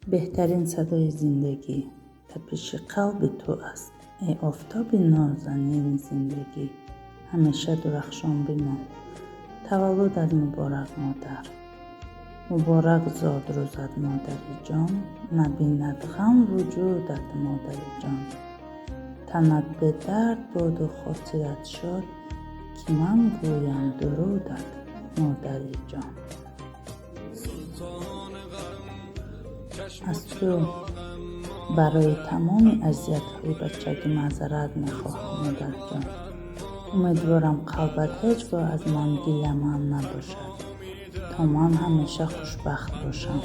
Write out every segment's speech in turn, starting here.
Беҳтарин садои зиндагӣ тапиши қалби ту аст. Эй офтоби нозанини зиндагӣ, ҳамеша дурахшон бимон. Таваллудат муборак, модар. Муборак зодрӯзат, модари ҷон, набинад ғам вуҷудат, модари ҷон. Танат бедард боду хотират шод, ки ман гӯям дурудат, модари ҷон. Аз ту барои тамоми азиятҳои бачагӣ маъзарат мехоҳам, модарҷон. Умедворам, қалбат ҳеҷ гоҳ аз ман гиламанд набошад, то ман ҳамеша хушбахт бошам.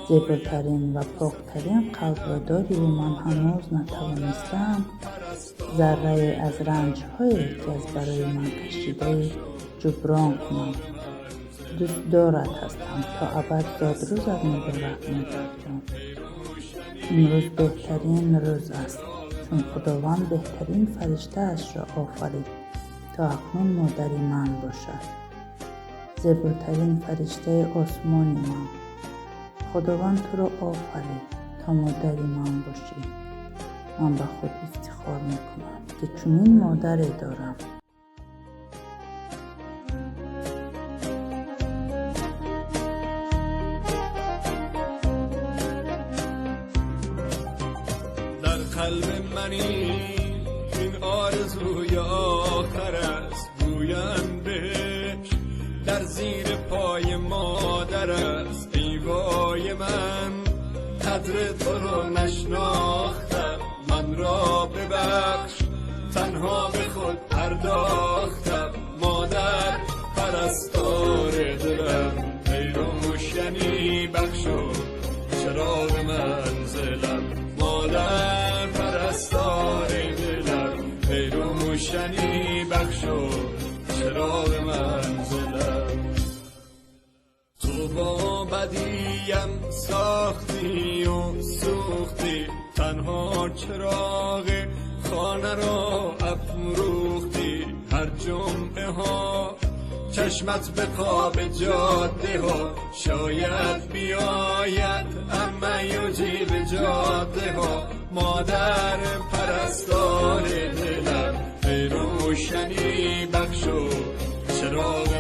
Зеботарин ва поктарин қалбро дориву ман ҳанӯз натавонистаам заррае аз ранҷҳое, ки аз барои ман кашидаӣ, ҷуброн кунам. Дӯстдорат ҳастам то абад. Зодрӯзат муборак, модарҷон. Имрӯз беҳтарин рӯз аст, чун Худованд беҳтарин фариштаашро офарид, то акнун модари ман бошад. Зеботарин фариштаи осмони ман. Худованд туро офарид, то модари ман бошӣ. Ман ба худ ифтихор мекунам, ки чунин модаре дорам. در قلب منی این آرزوی آخر است، گویم بهش در زیر پای مادر است. ای وای من، قدر تو رو نشناختم، من را ببخش، تنها به خود پرداختم. مادر پرستار دلم، ای روشنی بخش و چراغ منزلم. مادر پرستار دلم، ای روشنی بخش و چراغ منزلم. تو با بدیم ساختی و سوختی، تنها چراغ خانه را افروختی. هر جمعه ها چشمت به خواب جاده ها شاید بیاید، اما یجیب جاده ها. مادر پرستار دلم، ای روشنی بخش و چراغ